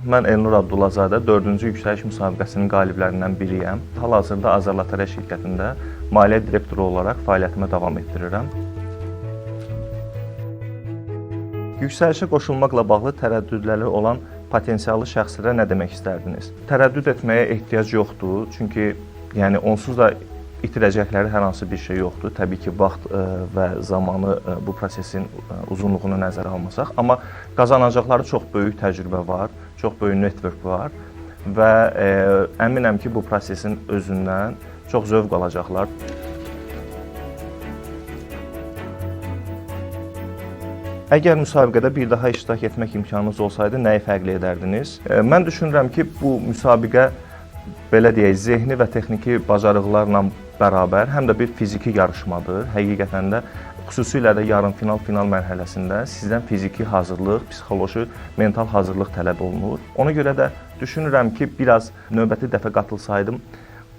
Mən Elnur Abdullazadə, 4-cü yüksəliş müsabiqəsinin qaliblərindən biriyəm. Hal-hazırda Azərlotereya şirkətində maliyyə direktoru olaraq fəaliyyətimi davam etdirirəm. Yüksəlişə qoşulmaqla bağlı tərəddüdləri olan potensiallı şəxslərə nə demək istərdiniz? Tərəddüd etməyə ehtiyac yoxdur, çünki yəni onsuz da itirəcəkləri hər hansı bir şey yoxdur. Təbii ki, vaxt və zamanı bu prosesin uzunluğunu nəzərə almasaq, amma qazanacaqları çox böyük təcrübə var, çox böyük network var və əminəm ki, bu prosesin özündən çox zövq alacaqlar. Əgər müsabiqədə bir daha iştirak etmək imkanınız olsaydı, nəyi fərqli edərdiniz? Mən düşünürəm ki, bu müsabiqə belə deyək, zehni və texniki bacarıqlarla bərabər həm də bir fiziki yarışmadır. Həqiqətən də xüsusilə də yarımfinal, final mərhələsində sizdən fiziki hazırlıq, psixoloji, mental hazırlıq tələb olunur. Ona görə də düşünürəm ki, biraz növbəti dəfə qatılsaydım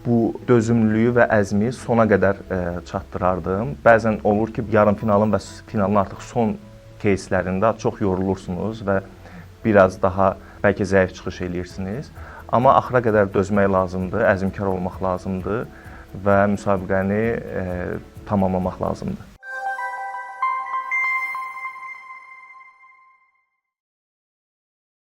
bu dözümlülüyü və əzmi sona qədər çatdırardım. Bəzən olur ki, yarımfinalın və finalın artıq son кейslərində çox yorulursunuz və biraz daha bəlkə zəif çıxış eləyirsiniz. Amma axıra qədər dözmək lazımdır, əzmkar olmaq lazımdır və müsabiqəni tamamlamaq lazımdır.